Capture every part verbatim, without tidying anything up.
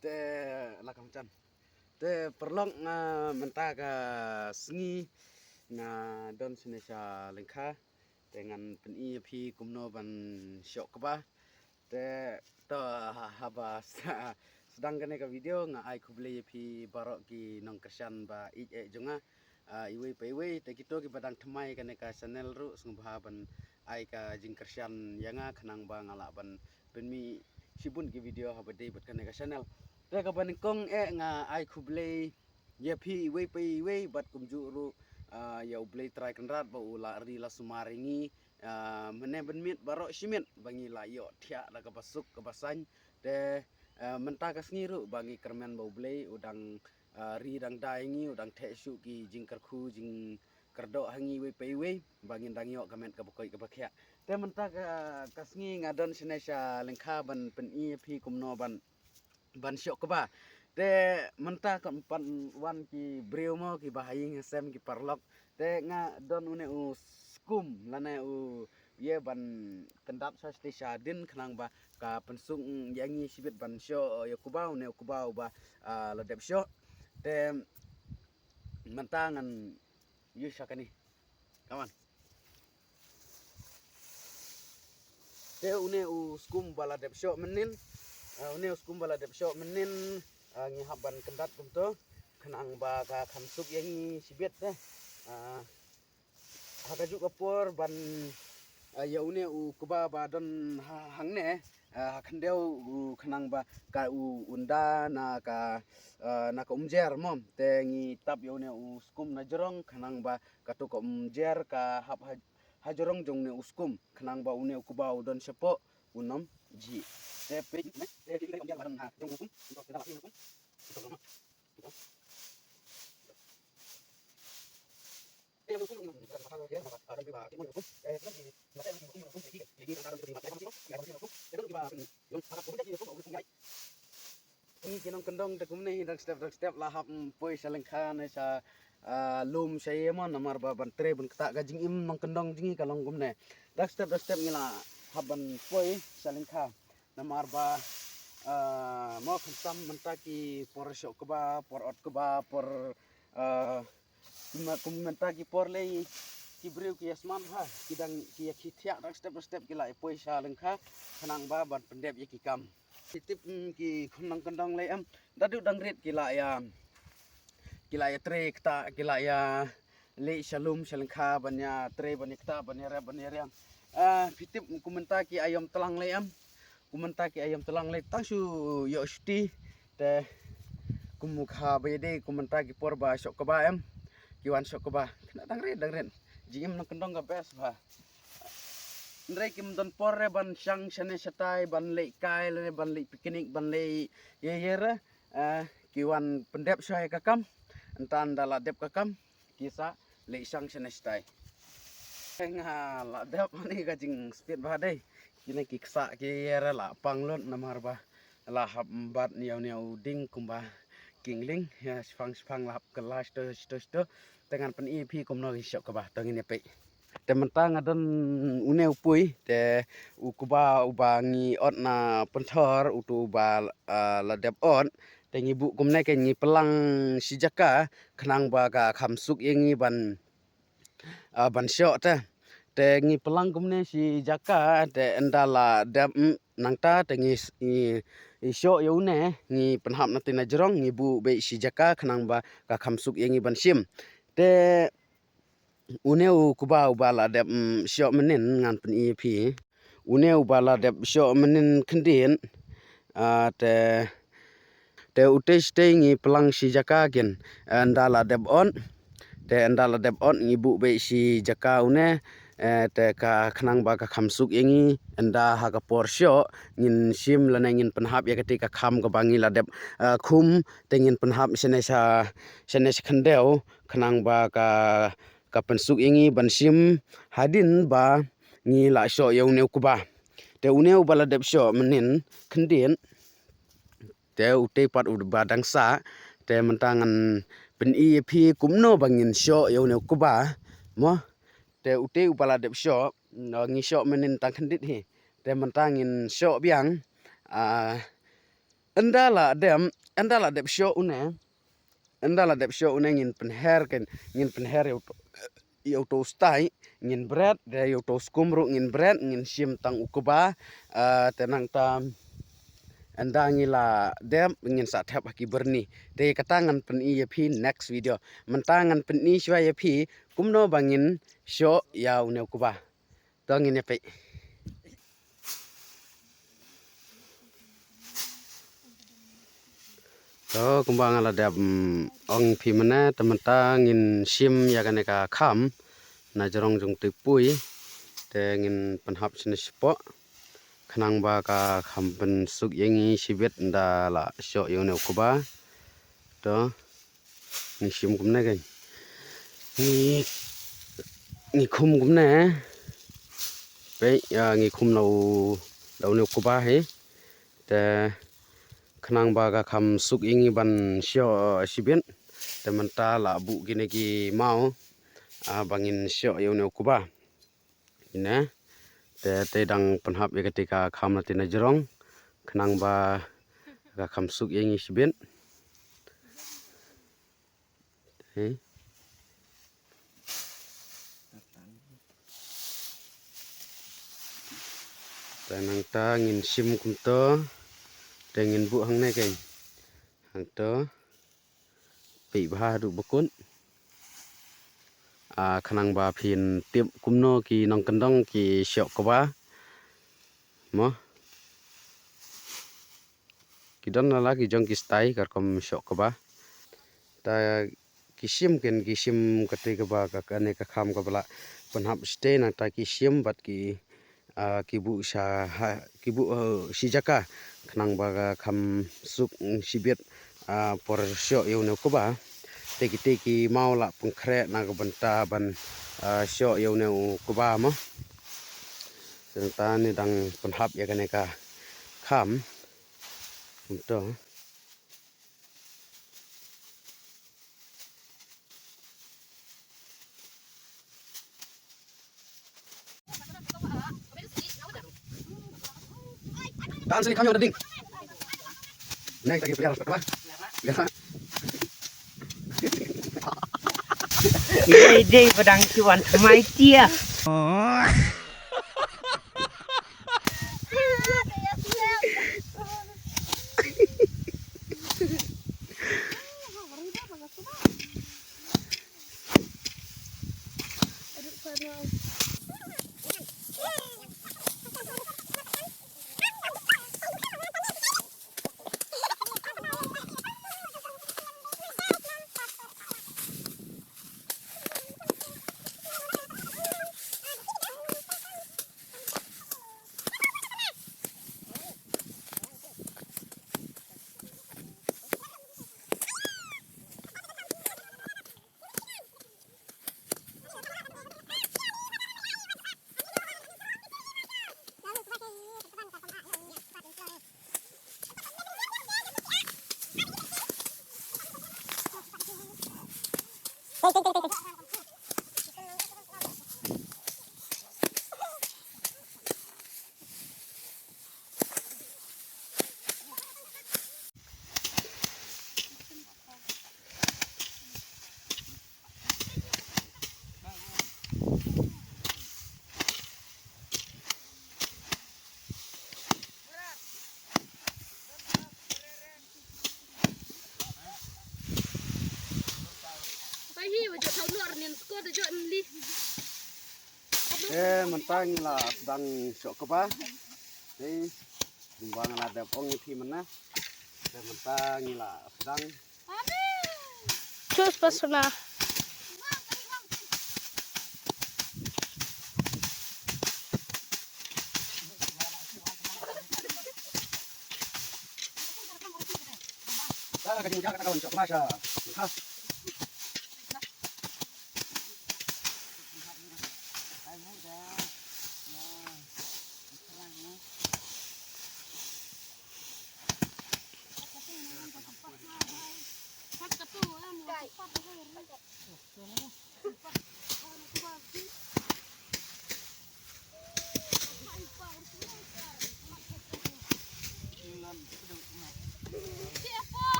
Te la kam chan. Te paralok, nga mynta ka sngi nga don shane sha lyngkha. Te ngan pyni ïa phi kumno ban shoh kba. Te to ha-, haba sa-, sdang kane ka video nga ai khublei ïa phi baroh ki nongkyrshan ba ïeit eh jong nga. Ah, iwei pa iwei, te kito kiba dang thymmai kane ka channel ruh sngewbha ban ai ka jingkyrshan ïa nga khnang ba nga lah ban pynmih shibun ki video haba dei bad kane ka channel. Te kaba nyngkong eh nga ai khublei ïa phi iwei pa iwei bad kumjuh ruh, ah, ïa U Blei Trai Kynrad ba u la ri la sumar ïa ngi, ah, mynne ban miet baroh shi miet ba ngi la ïoh thiah da kaba suk kaba saiñ. Te, ah, mynta ka sngi ruh ba ngi kyrmen ba U Blei u dang, ah, ri dang da ïa ngi, u dang theh shuh ki jingkyrkhu jingkyrdoh ha ngi iwei pa iwei ba ngin dang ïoh ka met kaba koit kaba khiah. Te mynta ka, ka sngi nga don shane sha lyngkha ban pyni ïa phi kumno ban ban shoh kba. Te mynta ka pan wan ki briew mo kiba ha ïing ha sem ki paralok. Te nga don une u skum lane u ïa ban kyndat sha shatei sha dien khnang ba ka pynsuk ïa ngi shibit ban shoh ïa u kba, une u kba uba, ah, la dep shoh. Te mynta ngan use sha kane. Come on. Te une u skum ba la dep shoh mynnin. Ah, une u skum ba la dep shoh mynnin. Ah, ngi hap ban kyndat kumto khnang ba ka kham suk ïa ngi shibit te. Ah, ha kajuh ka por ban, ah, ïa une u kba ba don ha-, hangne, ah, ha khyndew u khnang ba ka u ynda na ka, ah, na ka umjer mo. Te ngi tap ïa une u skum na jrong khnang ba kato ka umjer ka hap ha, ha jrong jong une u skum khnang ba une u kba u don shapoh un ym jhieh. Te peit ne, te peit ne, ka umjer ba don ha jrong u skum, te da la peit ne u skum. Ngi ki nongkyndong te kumne hi dang step dang step la hap, mm, poi sha lyngkha ne sha, ah, lum sha ïa mo namar ba ban trei ban ktah ka jingim nongkyndong jong ngi ka long kumne. Dang step dang step ngi la hap ban poi sha lyngkha. Namar ba, ah, mo khamtam mynta ki por shoh kba, por ot kba, por, ah, Kumne, kumne mynta ki por lei ki briew ki ïa smat bha, ki dang ki ïa ki thiah dang step dang step ki la ïa poi sha lyngkha khnang ba ban pyndep ïa ki kam. Ki tip, mm, ki khun nongkyndong lei em, da duh dang rit ki la ïa, ki la ïa trei ktah, ki la ïa leit sha lum sha lyngkha ban ïa trei ban ïa ktah ban ïa rep ban ïa riang. Ah, phi tip kum mynta ki aïom tlang lei em, kum mynta ki aïom tlang lei tang shu ïoh shuti. Te kum ka ba ïadei kum mynta ki por ba shoh kba em, ki wan shoh kba. Kane dang rit dang rit. Jingim nongkyndong ka best bha. Hynrei kim don por re ban shang shane shatai, ban leit kai re, ban leit picnic, ban leit ïa ïa re. Eh, ki wan pyndep shuwa ïa ka kam. Ynda ynda la dep ka kam ki sa leit shang shane shatai. Nga la dep mane ka jingspeed bha dei. Kine ki ksah ki ïa re la pang lut namar ba la hap bat ïa une u ding kumba kingling, ïa shipang shipang la hap kylla shto shto shto. Te ngan pyni phi kumno ki shoh kba, to ngin ïa peit. Te mynta nga don une u pui, te u kba uba ngi ot na pynthor, utu uba, ah, la dep ot. Te ngi buh kumne ke ngi pynlang shi jaka khnang ba ka kham suk ïa ngi ban, ah, ban shoh te. Te ngi pynlang kumne shi jaka te ynda la dep, mm, nangta te ngi s-, ngi, ngi shoh ïa une, ngi pynhap na te na jrong, ngi buh beit shi jaka khnang ba ka kham suk ïa ngi ban shim. Te une u kba uba la dep, mm, shoh mynnin ngan pyni ïa phi. Une uba la dep shoh mynnin khyndiat. Ah, te, te utei shtei ngi pynlang shi jaka kin. Ynda la dep ot. Te ynda la dep ot ngi buh beit shi jaka une. Eh, te ka khnang ba ka kham suk ïa ngi. Ynda ha ka por shoh ngin shim lane ngin pynhap ïa kata ka kham kaba ngi la dep, eh, khum. Te ngin pynhap shane sha, shane sha khyndew. Khnang ba ka, ka pynsuk ïa ngi ban shim hadien ba ngi la shoh ïa une u kba. Te une uba la dep shoh mynnin khyndiat. Te utei pat uba dang sah. Te mynta ngan pyni ïa phi kumno ba ngin shoh ïa une u kba. Mo. Te utei uba la dep shoh, ngi shoh mynnin tang khyndiat hi. Te mynta ngin shoh biang. Ah, Ynda la dep, ynda la dep shoh une, ynda la dep shoh une ngin pynher ken, ngin pynher ïa uto, ïa uto u stai, ngin bret, de ïa uto u skum ruh ngin bret, ngin shim tang u kba, ah, te nangta ynda ngi la dep ngin sa thep ha ki byrni. Te kata ngan pyni ïa phi next video. Mynta ngan pyni shuwa ïa phi kumno ba ngin shoh ïa une u kba. To ngin ïa peit. To kumba nga la dep, mm, ong phi mynne, te mynta ngin shim ïa kane ka kham na jrong jong utei u pui. Te ngin pynhap shane shapoh khnang ba ka kham pynsuk ïa ngi shibit ynda la shoh ïa une u kba. To ngi shim kumne kein. Ngi, ngi khum kumne. Peit, ïa, ngi khum na u, na une u kba hi. Te khnang ba ka kham suk ïa ngi ban shoh shibit. Te mynta la buh kine ki maw, ah, ba ngin shoh ïa une u kba. Kine. Te, te dang pynhap ïa kata ka kham na te na jrong khnang ba ka kham suk ïa ngi shibit. Te. Te nangta ngin shim kumto. Te ngin buh hangne kein. Hangto. Peit bha haduh ba kut. Ah, khnang ba phin tip kumno ki nongkyndong ki shoh kba. Mo. Ki don la la ki jong ki stai ka rukom shoh kba. Ta ki shim kein, ki shim kata kaba ka, kane ka kham kaba la pynhap shatei, nangta ki shim bad ki, ah, ki buh sha ha, ki buh, eh, shi jaka khnang ba ka kham suk shibit, ah, por shoh ïa une u kba. Te kitei ki maw la pynkhreh na ka bynta ban, ah, shoh ïa une u kba mo. Te nangta ngi dang pynhap ïa kane ka kham. Kumto. Tahan sini, kami ada ding. Naik lagi biar apa? Biar. Ide pedang cuan mai dia. Te mynta ngi la sdang shoh kba. Te kumba nga la dep ong ïa phi mynne. Te mynta ngi la sdang. Cus pasuna.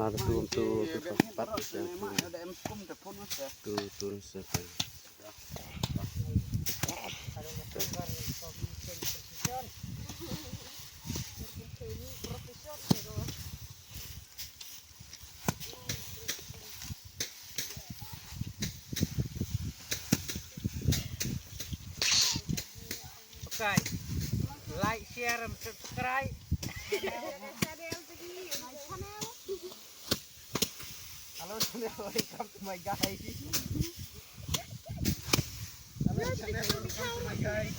Ada tu, tu, tu, tu, pat, tu, tu, tu, tu, tu. Okay. Like, share, and subscribe. Hello, channel, welcome to my guys. Hello, channel, welcome to my guys.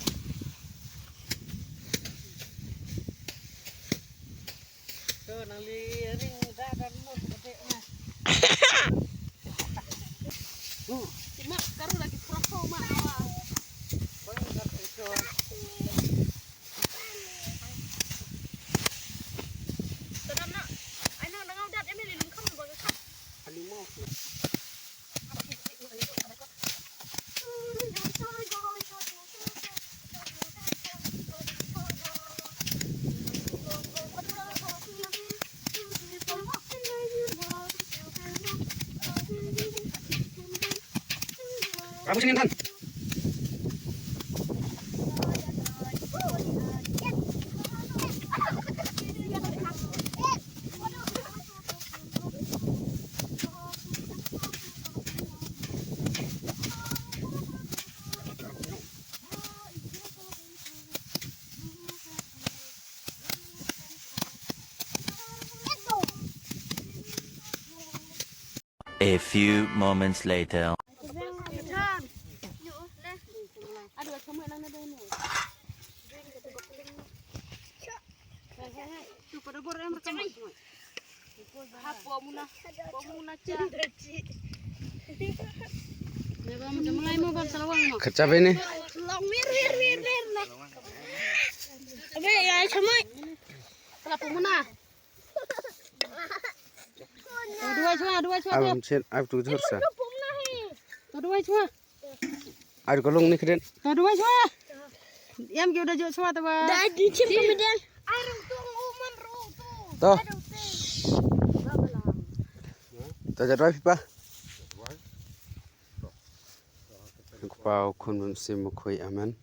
So, nang li ring da dan mo ka dek na. Cuma karu lagi proko ma awa. Bang ngar itu. Tenang nak. Ai nang nang udat ini lilung kan bang ka. Ani mo. Kamu sini, Tan. A few moments later. Kacap ini. Abe ya chamai. Kala pumuna. Dua chua, dua chua. Abam chin, ab tu jur sa. Dua chua. Ar kolong ni keden. To dua chua. Yam ki udah jok chua to ba. Dah di chim kami dan. Ai rung tung uman ru tu. To. To jadwai pipa. Kpa u khun bym sim u khui amen.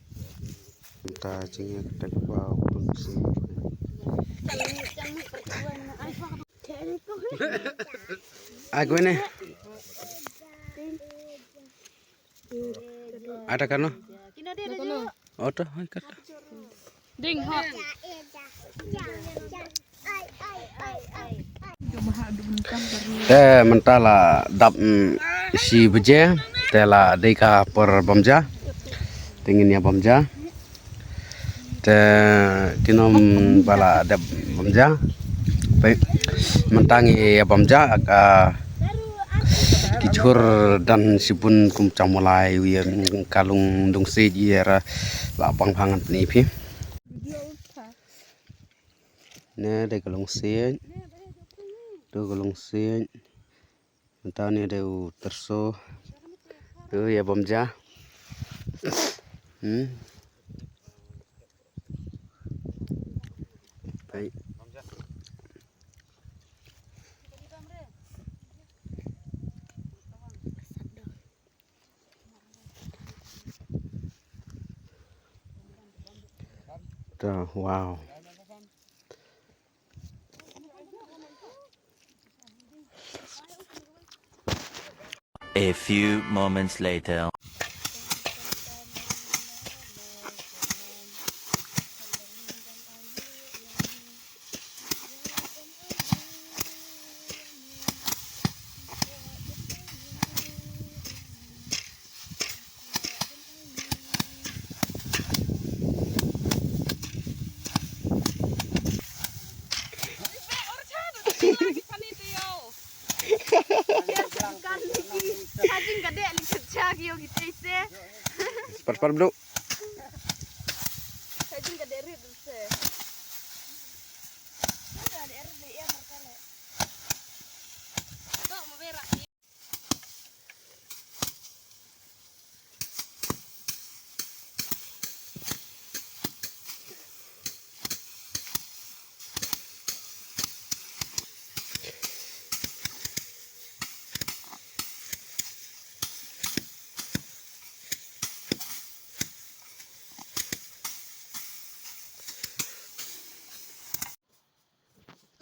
Mynta jingeh kata kpa u khun bym sim u khui. Ai kwene. Ada kano? Oto hai kata. Ding hot. Te mynta la dap, mm, shi baje, te la dei ka por bam ja. Te ngin ïa bam ja. Te ki nong ba la dep bam ja. Peit, mynta ngi ïa bam ja, ah, ki jhur dan shibun kum chamulai, u ïa ka lung dungsej ïa ra la bang bang ngan pyni phi. Ne dei ka lungsiej. Tu ka lungsiej. Mynta ne dei u tyrso. Tu ïa bam ja. Hmm. Peit. Wow. A few moments later. Par par bro.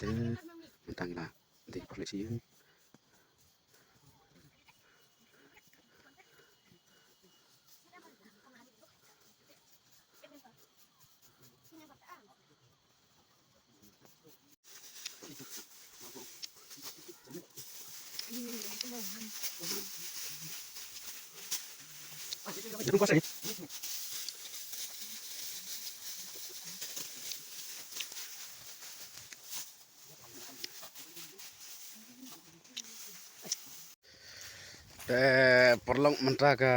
Te mynta ngi la dei pyrshah ïing. Te paralok, mynta ka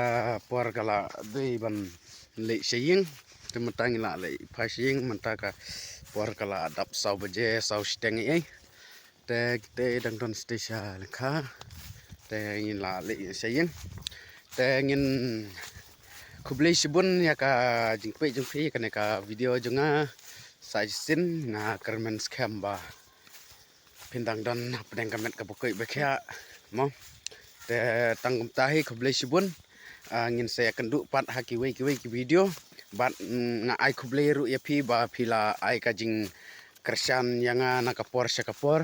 por ka la dei ban leit sha ïing. Te mynta ngi la leit phai sha ïing, mynta ka por ka la dap saw baje, saw shiteng ei. Te kita dang don shatei sha lyngkha. Te ngin la leit sha ïing. Te ngin khublei shibun ïa ka jingpeit jong phi ïa kane ka video jong nga. Sa shisien nga kyrmen skhem ba phin dang don hapdeng ka met kaba koit ba khiah mo. Te tang kumta hi, khublei shibun. Ah, ngin sa ïakynduh pat ha kiwei kiwei ki video. Bad, mm, nga ai khublei ruh ïa phi ba phi la ai ka jingkyrshan ïa nga na ka por sha ka por.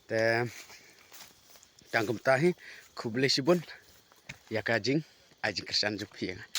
Te tang kumta hi, khublei shibun ïa ka jing, ai jingkyrshan jong phi ïa nga.